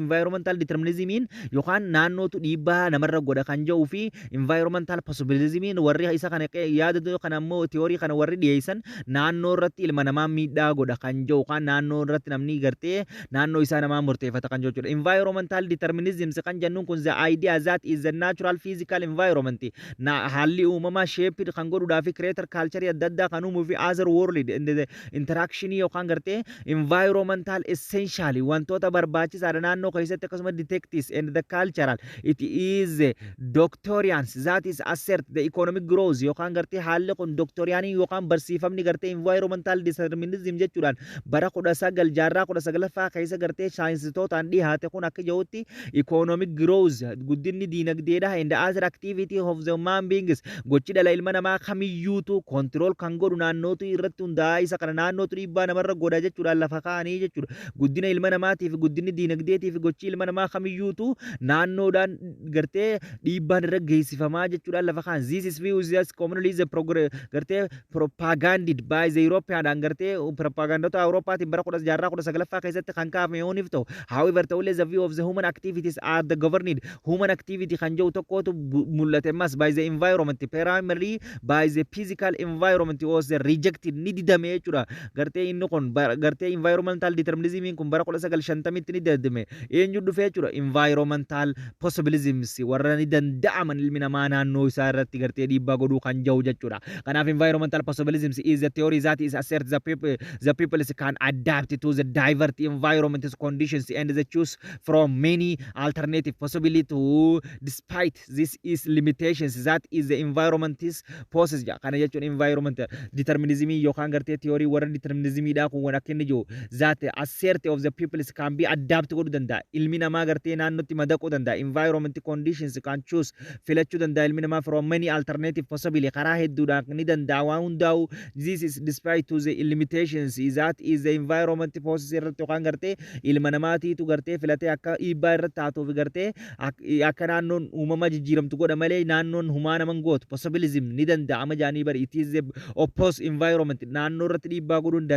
Environmental determinismiin yookaan naannootu dhiibbaa namarra godha kan jedhuu fi environmental possibilismiin warri isa kana yaada kana ammoo theory kana warri dhiyeessan naannoo irratti ilma namaa miidhaa godha kan jedhu yookaan naannoo irratti namni gartee naannoo isaa namaa murteeffata kan jechuudha. Environmental determinism kan jennuun kun the idea that is the natural physical environment na haalli uumamaa shaped kan godhuudhaa fi creator culture adda addaa kan uumuu fi other world and the interaction yookaan gartee environmental essentially wantoota barbaachisaadha naannoo keessatti, akkasuma detectives and the cultural. It is doctrines that is assert the economic growth yookaan gartee haalli kun doctrineii yookaan barsiifamni gartee environmental determinism jechuudhaan bara 19 19 jaarraa 19ffaa keessa gartee saayinsistotaan dhihaate kun akka jirutti, economic growth, guddinni diinagdeedha, and other activity of the human beings, gochi dhala ilma namaa kamiyyuutu control kan godhu naannootu irratti hundaa'aa, isa kana naannootu dhiibbaa namarra godha jechuudhaan lafa kaa'anii jechuudha. Guddina ilma namaatiif, guddinni diinagdeetiif, gochi ilma namaa kamiyyuutu naannoodhaan gartee dhiibbaan irra geessifamaa jechuudhaan lafa kaan. This is view is commonly the progress gartee propaganded by the European, gartee propagandota Awurooppaatiin bara kudha jaarraa 19ffaa keessatti kan kaafame yooniif ta'u. However, ta'ullee, the view of the human activities are the governed human activity kan jedhu tokkotu mul'ate ammas by the environment, primarily by the physical environment, was rejected, ni didame jechuudha. Gartee inni kun gartee environmental determinism kun bara 1950tti ni didame. Eenyu dhufe jechuudha? Environmental possibilisms, warra ni danda'aman ilmi namaa naannoo isaa irratti gartee dhiibbaa godhuu kan jiru jechuudha. Kanaaf environmental possibilism is the theory that is assert the people can adapt to the diverse environment conditions and the choose from many alternative possibility to despite this is limitations that is the environment is poses ja. Kana jechuun environment determinism yookaan gartee theory warra determinism dha kun waan akka inni jiru that assert of the people can be adapt godhuu danda'a, ilmi namaa gartee naannootti madaquu danda'a, environment conditions can choose, filachuu danda'a ilmi namaa, from many alternative possibility, karaa hedduudhaan ni danda'a waan hundaa'u. This is despite to the limitations that is the environment poses irratti, yookaan gartee ilma namaatiitu gartee filatee akka dhiibbaa irratti taatuuf gartee akka naannoon uumama jijjiiramtu godha malee naannoon humaa naman gootu. Possibilism ni danda'ama jaanii bari. It is the oppose environment, naannoo irratti dhiibbaa godhuun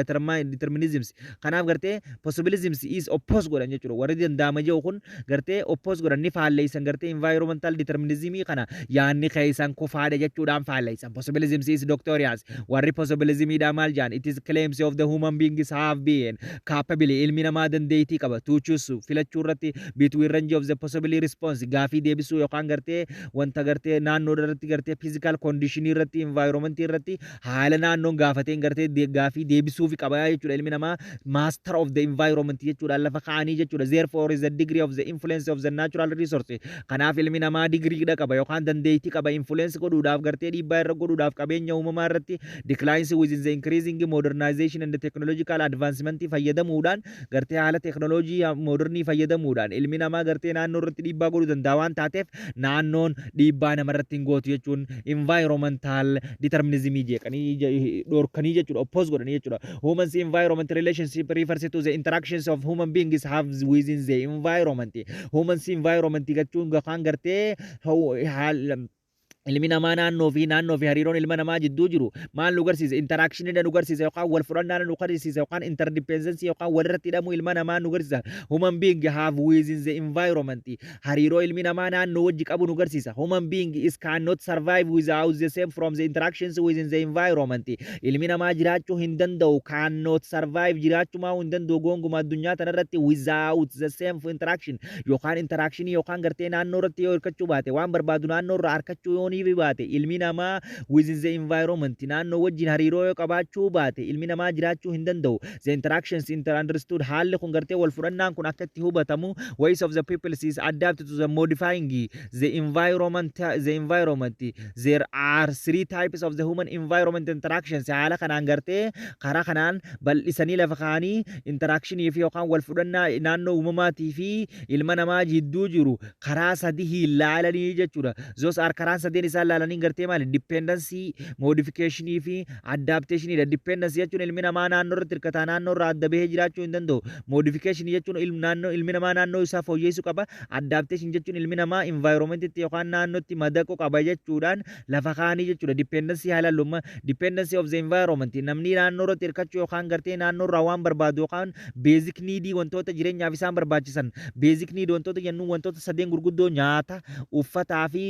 determinisms. Kanaaf gartee possibilisms is oppose godhan jechuudha. Warri danda'ama jiru kun gartee oppose godhan, ni faalleessan gartee environmental determinismii kana, yaanni keessan kufaadha jechuudhaan faalleessan. Possibilism is doctorians, warri possibilismiidha maal jaan? It is claims of the human beings have been capable, ilmi namaa dandeettii qaba, to choose, filachuu irratti, between range of the possible response, gaafii deebisuu yookaan gartee wanta gartee naannoo irratti gartee physical condition irratti, environment irratti, haala naannoon gaafateen gartee gaafii deebisuufi qaba jechuudha. Ilmi namaa master of the environment jechuudha lafa kaa'anii jechuudha. Therefore is the degree of the influence of the natural resource. Kanaaf ilmi namaa digriidha qaba yookaan dandeettii qaba influence godhuudhaaf, gartee dhiibbaa irra godhuudhaaf qabeenya uumamaa irratti declines within the increasing modernization and the technological advancement fayyadamuudhaan, gartee haala teknooloojii modernii fayyadamuudhaan ilmi namaa gartee naannoo irratti dhiibbaa godhuu danda'a waan taateef naannoon dhiibbaa namarratti hin gootu jechuun environmental determinism jeeqanii dhorkanii jechuudha, oppose godhanii jechuudha. Humans environment relationship refers to the interactions of human beings have within the environment. Humans environment jechuun yookaan gartee haala ilmi namaa naannoo fi hariiroon ilma namaa jidduu jiru maal nu garsiisa? Interaactionidha nu garsiisa yookaan wal fudhannaa nu garsiisa yookaan interdependency yookaan walirratti hidhamuu ilma namaa nu garsiisa. Human being have within the environment, hariiroo ilmi namaa naannoo wajji qabu nu garsiisa. Human being is cannot survive without the same from the interactions within the environment. Ilmi namaa jiraachuu hin danda'u, cannot survive, jiraachuu maa hin danda'u gonguma addunyaa tanarratti without the same interaction yookaan interaction yookaan gartee naannoo irratti yoo hirkachuu baate, waan barbaadu naannoo irraa harkachuu yoo ni baate, ilmi namaa within the environment, naannoo wajjin hariiroo yoo qabaachuu baate, ilmi namaa jiraachuu hin danda'u. The interactions inter understood, haalli kun gartee wal fudhannaan kun akka itti hubatamu, ways of the people is adapted to the modifying the environment. There are three types of the human environment interactions. Haala kanaan gartee karaa kanaan bal'isanii lafa kaanii interactionii fi yookaan wal fudhannaa naannoo uumamaatii fi ilma namaa jidduu jiru karaa sadii ilaalanii jechuudha. Those are, karaan sadeen isaan ilaalanii gartee maali? Dependency, modification fi adaptation dha. Dependency jechuun ilmi namaa naannoo irratti hirkataa, naannoo irraa adda bahee jiraachuu hin danda'u. Modification jechuun ilmi namaa naannoo isaa fooyyessuu qaba. Adaptation jechuun ilmi namaa environmentitti yookaan naannootti madaquu qaba jechuudhaan lafa kaanii jechuudha. Dependency haala lumma, dependency of the environment, namni naannoo irratti hirkachuu yookaan gartee naannoo irraa waan barbaadu yookaan basic need, wantoota jireenyaaf isaan barbaachisan. Basic need wantoota jennuun wantoota sadeen gurguddoo: nyaata, uffataa fi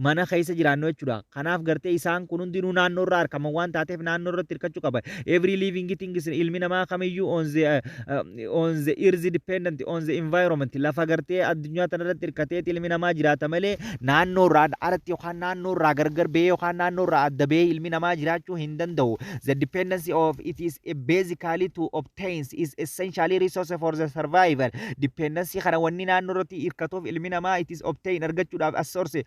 mana keessa jiraannu jechuudha. Kanaaf gartee isaan kun hundinuu naannoo irraa argaman waan taateef naannoo irratti hirkachuu qaba. Every living thing is, ilmi namaa kamiyyuu, on the earth dependent on the environment, lafa gartee addunyaa tanarratti hirkateeti ilmi namaa jiraata malee naannoo irraa alatti yookaan naannoo irraa gargar bahee yookaan naannoo irraa adda bahee ilmi namaa jiraachuu hin danda'u. The dependency of it is basically to obtain is essentially resource for the survival. Dependency kana wanni naannoo irratti hirkatuuf ilmi namaa it is obtain, argachuudhaaf, as source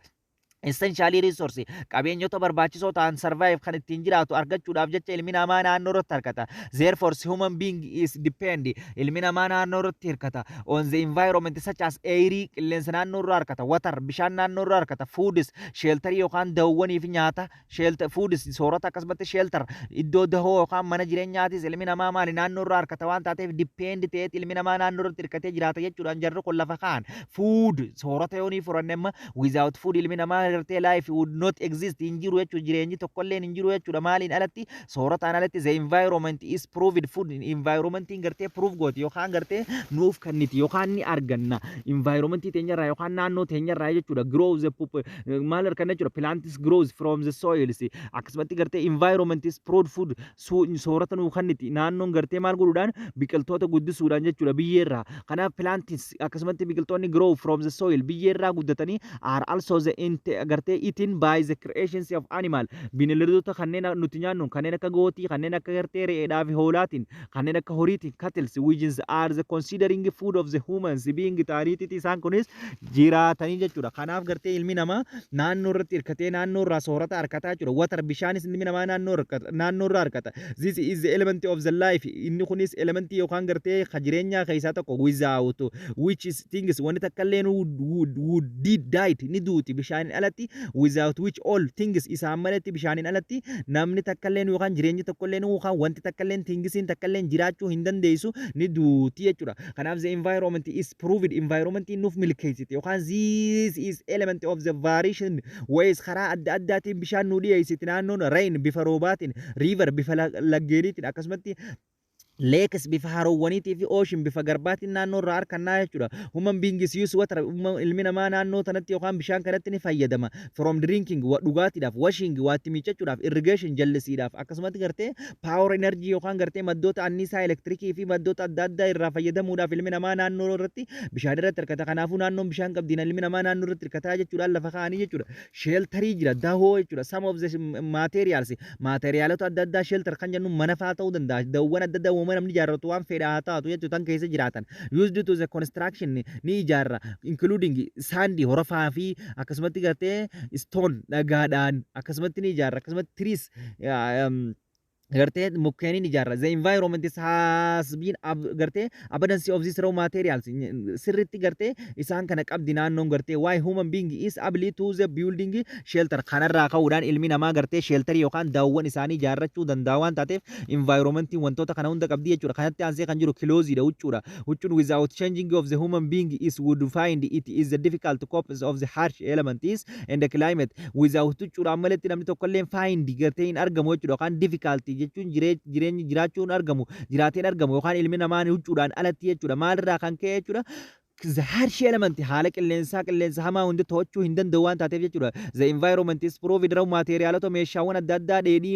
Essential resource, qabeenyota barbaachisoo ta'an, survive kan ittiin jiraatu argachuudhaaf jecha ilmi namaa naannoo irratti argata. Therefore, human being is depend, ilmi namaa naannoo irratti hirkata, on the environment such as air, qilleensa naannoo irraa argata, water, bishaan naannoo irraa argata, foods, shelter yookaan dawwanii fi nyaata, shelter, foods, soorata, akkasumatti shelter, iddoo dahoo yookaan mana jireenyaatis ilmi namaa maali naannoo irraa argata waan taateef depend ta'eet ilmi namaa naannoo irratti hirkatee jiraata jechuudhaan jarri kun lafa kaan. Food, soorata yoo ni furanne amma, without food ilmi namaa gartee life would not exist, hin jiru jechuudha. Jireenyi tokkolleen hin jiru jechuudha. Maaliin alatti? Soorataan alatti. The environment is provide food, environmentiin gartee provide gooti yookaan gartee nuuf kenniti yookaan ni arganna environmentii teenyarraa yookaan naannoo teenyarraa jechuudha. Grow the maal arganna jechuudha? Plants grows from the soils. Akkasumatti gartee environment is provide food, soorata nuu kenniti naannoon gartee maal godhuudhaan? Biqiltoota guddisuudhaan jechuudha biyyeerraa. Kanaaf plants, akkasumatti biqiltoonni grow from the soil, biyyeerraa guddatanii, are also the gartee eaten by the creations of animal, bineeldota kanneen nuti nyaannu, kanneen akka gootii, kanneen akka gartee re'eedhaa fi hoolaatiin, kanneen akka horiitiin, cattles, which are the considering food of the humans being ta'aniiti isaan kunis jiraatanii jechuudha. Kanaaf gartee ilmi namaa naannoo irratti hirkatee naannoo irraa soorata argataa jechuudha. Water, bishaanis ilmi namaa naannoo irraa argata. This is the element of the life, inni kunis elementii yookaan gartee ka jireenyaa keessaa tokko, without which is things, wanti takka illee would died, ni duuti bishaaniin alatti, without which all things, isaan malatti bishaaniin alatti namni takka illee yookaan jireenyi tokko illee yookaan wanti takka illee, thingsiin takka illee jiraachuu hin dandeessu, ni duuti jechuudha. Kanaaf the environment is proved, environment nuuf milkeessite yookaan this is element of the variation ways, karaa adda addaatiin bishaan nu dhiyeessiti naannoon: rain, bifa roobaatiin, river, bifa laggeeniitiin, akkasumatti lakes, bifa haroowwaniitii fi ocean, bifa garbaatiin naannoo irraa harkannaa jechuudha. Human beings use water, ilmi namaa naannoo tanatti yookaan bishaan kanatti ni fayyadama. From drinking, dhugaatiidhaaf, washing, waatti miiccachuudhaaf, irrigation, jallisiidhaaf, akkasumatti gartee power energy yookaan gartee maddoota anniisaa elektirikii fi maddoota adda addaa irraa fayyadamuudhaaf ilmi namaa naannoo irratti bishaan irratti hirkata. Kanaafuu naannoon bishaan qabdiin ilmi namaa naannoo irratti hirkataa jechuudhaan lafa kaa'anii jechuudha. Shelterii jira, dahoo jechuudha. Some of the materials, maateriyaalota adda addaa, shelter kan jennu mana faa ta'uu danda'a. Dawwan adda addaa uumama namni ijaarratu waan fedha haa taatu jechuudha tan keessa jiraatan. Used to the construction, ni ijaarra, including sand, horofaa fi akkasumatti gartee stone, dhagaadhaan akkasumatti ni ijaarra, akkasumatti trees, gartee mukkeeniin ijaarra. The environment is has been gartee abundance of these raw materials, sirritti gartee isaan kana qabdi naannoon gartee. Why human being is able to the building shelter, kanarraa ka'uudhaan ilmi namaa gartee shelterii yookaan daawwan isaanii ijaarrachuu danda'a waan taateef environmentiin wantoota kana hunda qabdi jechuudha. Kanatti aansee kan jiru clothesiidha, huccuudha. Huccuun without changing of the human being is would find it is the difficult to cope of the harsh elements and the climate. Without huccuudhaan malatti namni tokkollee find gartee hin argamu jechuudha, yookaan difficult jechuun jireenyi jiraachuun argamu, jiraateen argamu yookaan ilmi namaa huccuudhaan alatti jechuudha. Maalirraa kan ka'e jechuudha? The harsh element, haala qilleensaa, qilleensa hamaa hundi to'achuu hin danda'u waan taateef jechuudha. The environment is provide raw materialota, meeshaawwan adda addaa dheedhii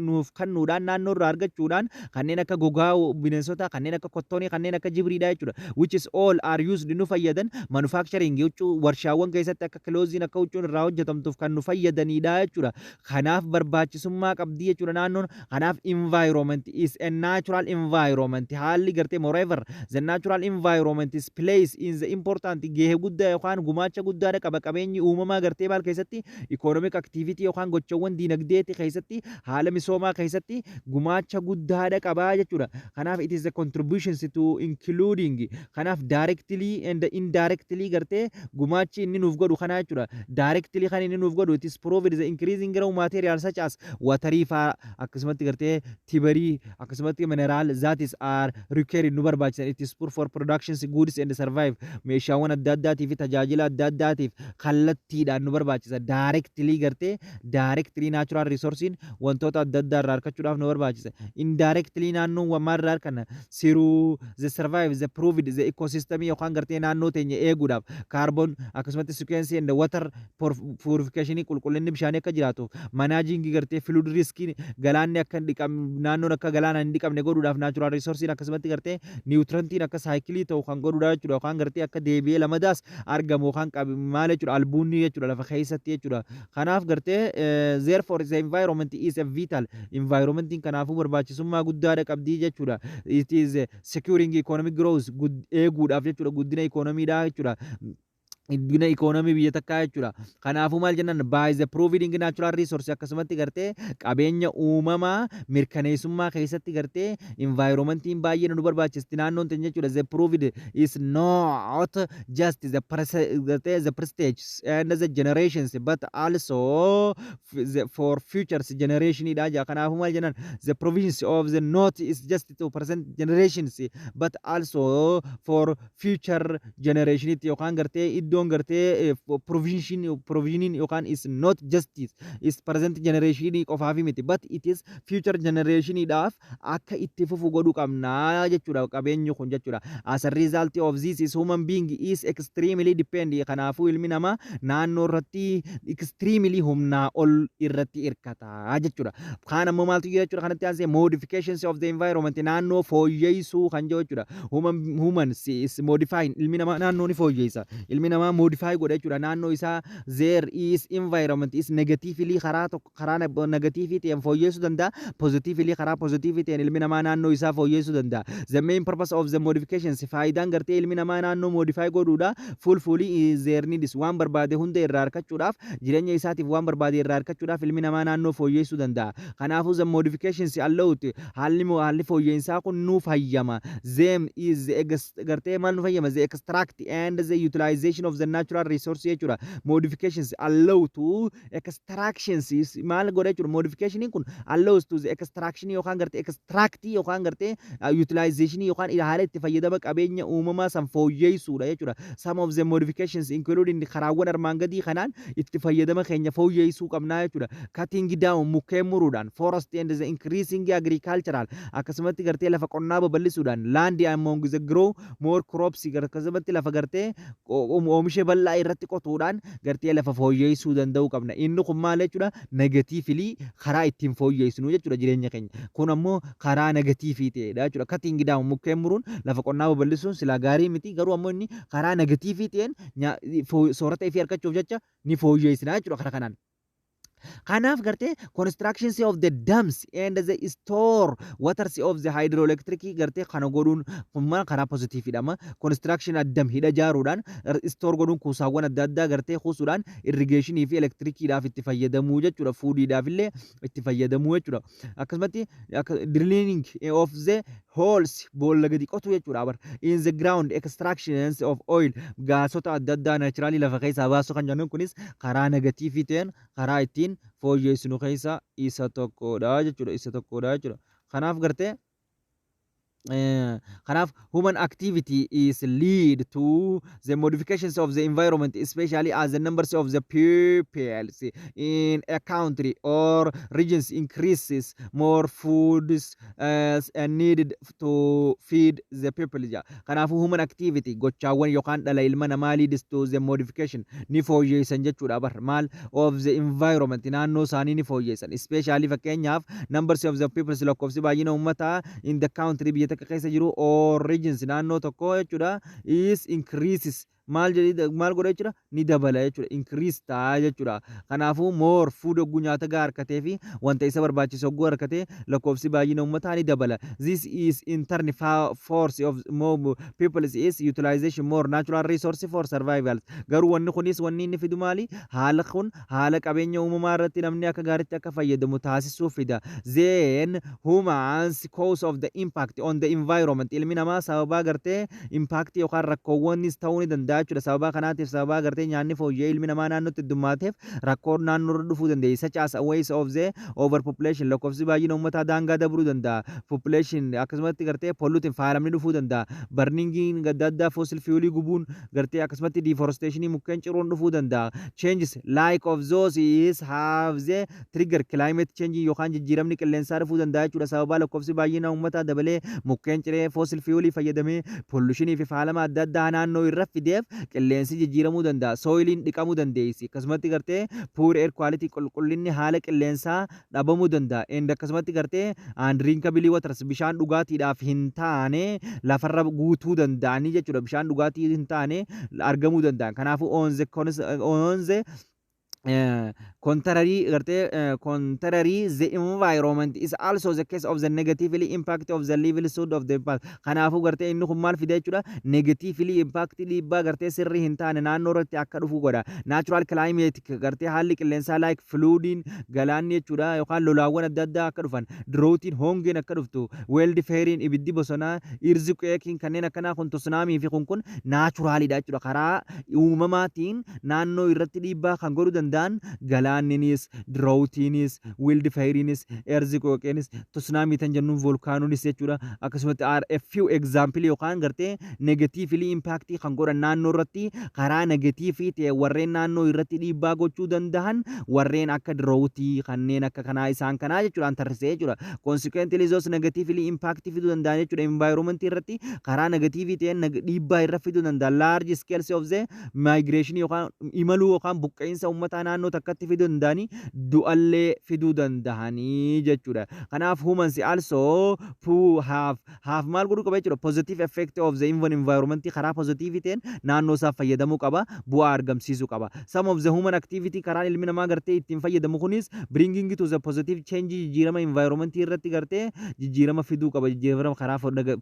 nuuf kennuudhaan, naannoo irraa argachuudhaan, kanneen akka gogaa bineensota, kanneen akka cottonii, kanneen akka jibriidha jechuudha. Which is all are used, nu fayyadan, manufacturing huccuu warshaawwan keessatti akka clothesiin, akka huccuun irraa hojjetamtuuf kan nu fayyadanidha jechuudha. Kanaaf barbaachisummaa qabdi jechuudha naannoon. Kanaaf environment is a natural environment, haalli gartee, moreover the natural environment is place in the important, gahee guddaa yookaan gumaacha guddaadha qaba qabeenyi uumamaa gartee maal keessatti? Economic activity yookaan gochawwan diinagdeeti keessatti, haala misoomaa keessatti gumaacha guddaadha qabaa jechuudha. Kanaaf it is the contributions to including, kanaaf directly and indirectly gartee gumaachi inni nuuf godhu kana jechuudha. Directly kan inni nuuf godhu, it is provide the increasing raw material such as waterii faa, akkasumatti gartee timberii, akkasumatti mineral that is are required, nu barbaachisan, it is poor for productions goods and survive, meeshaawwan adda addaatii fi tajaajila adda addaatiif kallattiidhaan nu barbaachisa. Directly gartee directly natural resourcein wantoota adda addaa irraa argachuudhaaf nu barbaachisa. Indirectly naannoon maal irraa arganna? Through the survive the provide the ecosystem yookaan gartee naannoo teenya eeguudhaaf, carbon akkasumatti sequence and water purification, qulqullinni bishaanii akka jiraatuuf, managing gartee flood risk, galaanni akka hin dhiqamne, naannoon akka galaana hin dhiqamne godhuudhaaf natural resourcein akkasumatti gartee nutrientiin akka cycleii ta'u kan godhuudha jechuudha, yookaan gartee akka deebi'ee lamadaas argamu yookaan maal jechuudha, albuunni jechuudha lafa keessatti jechuudha. Kanaaf gartee therefore the environment is a vital, environmentiin kanaafuu barbaachisummaa guddaadha qabdii jechuudha. It is securing economic growth, eeguudhaaf jechuudha, guddina economiidha jechuudha. Guddina ikoonomii biyya takkaa jechuudha. Kanaafuu maal jennaan, by the providing natural resource, akkasumatti gartee qabeenya uumamaa mirkaneessummaa keessatti gartee environmentiin baay'ee nu barbaachisti naannoon teenya jechuudha. The provide is not just the gartee the prestige and the generations but also the for futures generation dha jaa. Kanaafuu maal jennaan, the provisions of the not is just to present generations but also for future generation yookaan gartee iddoon gartee provisioning yookaan is not justice is present generation qofaafi miti, but it is future generation dhaaf akka itti fufu godhuu qabnaa jechuudha qabeenyi kun jechuudha. As a result of this is human being is extremely depend. Kanaafuu ilmi namaa naannoo irratti extremely humnaa ol irratti hirkata jechuudha. Kaan ammoo maaltu jira jechuudha? Kanatti aansee modifications of the environment, naannoo fooyyeessuu kan jiru jechuudha. Humans is modifying, ilmi namaa naannoo ni fooyyeessa. Ilmi namaa modify godha jechuudha naannoo isaa. There is environment is negatively, karaa tokko karaa negative ta'een fooyyeessuu danda'a, positively, karaa positive ta'een ilmi namaa naannoo isaa fooyyeessuu danda'a. The main purpose of the modifications, faayidaan gartee ilmi namaa naannoo modify godhuudha, fulfill is their needs, waan barbaade hunda irraa argachuudhaaf, jireenya isaatiif waan barbaade irraa argachuudhaaf ilmi namaa naannoo fooyyeessuu danda'a. Kanaafuu the modifications allowed, haalli fooyyeensaa kun nuuf hayyama. Them is gartee maal nu fayyama? The extract and the utilization of the natural resource jechuudha. Modifications allow to extractions is maal godha jechuudha? Modification kun allows to the extraction yookaan gartee extract yookaan gartee utilization yookaan haala itti fayyadama qabeenya uumamaa san fooyyeessuudha jechuudha. Some of the modifications including, karaawwan armaan gadii kanaan itti fayyadama keenya fooyyeessuu qabnaa jechuudha. Cutting down, mukkeen muruudhaan, forest and the increasing agricultural, akkasumatti gartee lafa qonnaa babal'isuudhaan, land among the grow more crops, akkasumatti lafa gartee oomisha bal'aa irratti qotuudhaan gartee lafa fooyyeessuu danda'uu qabna. Inni kun maal jechuudha? Negatively karaa ittiin fooyyeessinu jechuudha jireenya keenya. Kun ammoo karaa negative ta'edha jechuudha. Cutting down, mukkeen muruun, lafa qonnaa babal'isuun silaa gaarii miti, garuu ammoo inni karaa negative ta'een soorata ifii argachuuf jecha ni fooyyeessina jechuudha karaa kanaan. Kanaaf gartee constructions of the dams and the store waters of the hydroelectric, gartee kana godhuun kun maal karaa positive dha. Construction dam, hidha ijaaruudhaan, store godhuun, kuusaawwan adda addaa gartee kuusuudhaan irrigationii fi elektrikiidhaaf itti fayyadamuu jechuudha. Foodiidhaaf illee itti fayyadamuu jechuudha. Akkasumatti drilling of the holes, boolla gadi qotu jechuudha bar, in the ground, extractions of oil, gaasota adda addaa naturally lafa keessaa baasuu kan jennuun kunis karaa negative ta'een karaa ittiin fooyyeessinu keessa isa tokkodha jechuudha, isa tokkodha jechuudha. Kanaaf gartee kanaaf human activity is lead to the modifications of the environment, especially as the numbers of the peoples in a country or regions increases, more foods needed to feed the people ja. Kanaafuu human activity, gochaawwan yookaan dhala ilma namaa, leads to the modification, ni fooyyeessan jechuudha bar. Maal? Of the environment, naannoo isaanii ni fooyyeessan. Especially, fakkeenyaaf, numbers of the peoples, lakkoofsi baay'ina uummataa, in the country, biyya takka keessa jiru, or regions, naannoo tokko jechuudha, is increases, maal jedhi, maal godha jechuudha? Ni dabala jechuudha, increase ta'a jechuudha. Kanaafuu more food, hogguu nyaata gahaa harkatee fi wanta isa barbaachisu hogguu harkatee, lakkoofsi baay'ina uummataa ni dabala. This is in turn force of more people is utilization more natural resource for survival. Garuu wanni kunis wanni inni fidu maali? Haala kun haala qabeenya uumamaa irratti namni akka gaariitti akka fayyadamu taasisuu fida. Then humans cause of the impact on the environment, ilmi namaa sababaa gartee impact yookaan rakkoowwanis ta'uu ni danda'a jechuudha. Sababaa kanaatiif, sababaa gartee nyaanni fooyya'ee ilmi namaa naannootti heddumaateef, rakkoon naannoo irra dhufuu dandeenya. Such as ways of the overpopulation, lakkoofsi baay'ina uummataa daangaa dabruu danda'a. Population, akkasumatti gartee polluting, faalamni dhufuu danda'a. Burningiin adda addaa, fossil fuelii gubuun gartee, akkasumatti deforestationii, mukkeen ciruun dhufuu danda'a. Changes like of those is have the trigger climate change yookaan jijjiiramni qilleensaa dhufuu danda'a jechuudha. Sababaa lakkoofsi baay'ina uummataa dabalee, mukkeen ciree, fossil fuelii fayyadamee, pollutionii fi faalama adda addaa naannoo irra fideef qilleensi jijjiiramuu danda'a. Soiliin dhiqamuu dandeessi. Akkasumatti gartee poor air quality, qulqullinni haala qilleensaa dhabamuu danda'a. And akkasumatti gartee undrinkable waters, bishaan dhugaatiidhaaf hin taane lafarra guutuu danda'anii jechuudha. Bishaan dhugaatii hin taane argamuu danda'an. Kanaafuu on the Contrary gartee contrary the environment is also the case of the negatively impact of the livelihood of the past. Kanaafuu gartee inni kun maal fida jechuudha? Negatively impact, dhiibbaa gartee sirrii hin taane naannoo irratti akka dhufu godha. Natural climate, gartee haalli qilleensaa, like flooding, galaanni jechuudha, yookaan lolaawwan adda addaa akka dhufan, droughtiin, hongeen akka dhuftu, wildfireiin, ibiddi bosonaa, earthquakeiin, kanneen akkanaa kun, tsunami fi kun naturalidha jechuudha. Karaa uumamaatiin naannoo irratti dhiibbaa kan godhuu danda'an galaanninis, droughtiinis, wildfireiinis, earthquakeiinis, tsunami tan jennuun, volcanoonis jechuudha. Akkasumatti are a few example yookaan gartee negatively impact kan godhan naannoo irratti karaa negative ta'e warreen naannoo irratti dhiibbaa gochuu danda'an warreen akka droughtii, kanneen akka kanaa, isaan kanaa jechuudhaan tarrisee jechuudha. Consequently, those negatively impact fiduu danda'an jechuudha. Environment irratti karaa negative ta'een dhiibbaa irra fiduu danda'an large scales of the migration yookaan imaluu yookaan buqqa'insa uummataa naannoo takkatti fiduu danda'anii, du'allee fiduu danda'anii jechuudha. Kanaaf humans also who have maal godhuu qaba jechuudha? Positive effect of the environment, karaa positive ta'een naannoo isaa fayyadamuu qaba, bu'aa argamsiisuu qaba. Some of the human activity, karaan ilmi namaa gartee ittiin fayyadamu kunis, bringing to the positive change, jijjiirama environment irratti gartee jijjiirama fiduu qaba, jijjiirama karaa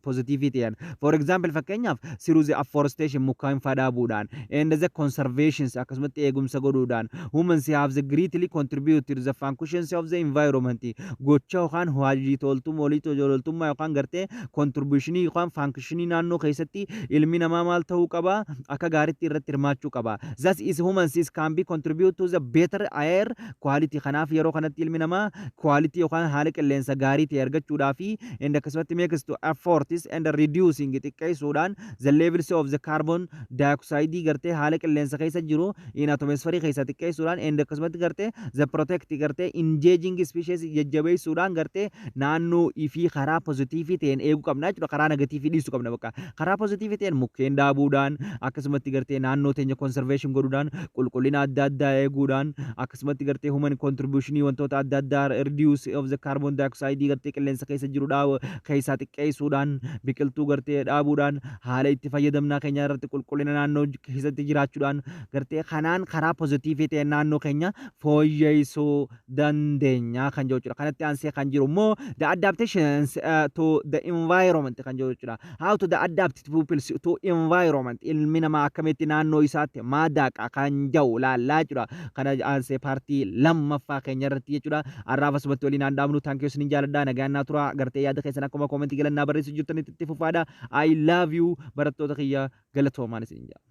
positive ta'een. For example, fakkeenyaaf, through the afforestation, mukkeen dhaabuudhaan, and the conservations, akkasumatti eegumsa godhuudhaan, humans have the greatly contribute to the functions of the environment. Gocha yookaan hojii toltummaa olii toltummaa yookaan gartee contributionii yookaan functionii naannoo keessatti ilmi namaa maal ta'uu qaba? Akka gaariitti irratti hirmaachuu qaba. Thus is humans is can be contribute to the better air quality. Kanaaf yeroo kanatti ilmi namaa quality yookaan haala qilleensa gaarii ta'e argachuudhaa fi and akkasumatti makes to efforts and reducing, xiqqeessuudhaan, the levels of the carbon dioxide gartee haala qilleensa keessa jiru in atmosphere keessa xiqqeessuudhaan, and akkasumatti gartee the protect gartee endangered species jajjabeessuudhaan gartee naannoo ifii karaa positive ta'een eeguu qabna jechuudha. Karaa negative dhiisuu qabna. Bakka karaa positive ta'een mukkeen dhaabuudhaan, akkasumatti gartee naannoo teenya conservation godhuudhaan, qulqullina adda addaa eeguudhaan, akkasumatti gartee human contribution wantoota adda addaa reduce of the carbon dioxide gartee qilleensa keessa jiru dhaabu keessaa xiqqeessuudhaan, biqiltuu gartee dhaabuudhaan, haala itti fayyadamnaa keenya irratti qulqullina naannoo keessatti jiraachuudhaan, gartee kanaan karaa positive ta'een naannoo keenya fooyyessuu dandeenya kan jedhu jechuudha. Kanatti aansee kan jiru immoo the adaptations to the environment kan jedhu jechuudha. How to the adapt people to environment, ilmi namaa akkamitti naannoo isaatti madaqa kan jedhu laallaa jechuudha. Kana aansee partii lammaffaa keenya irratti jechuudha. Har'aaf asumatti waliin aan dhaabnu. Thank you, isinin jaaladha. Nagaan naa tura. Gartee yaada keessan akkuma commentii galannaa barreessuu jirtanitti itti fufaadha. I love you, barattoota kiyya, galatoomaan isin jaa.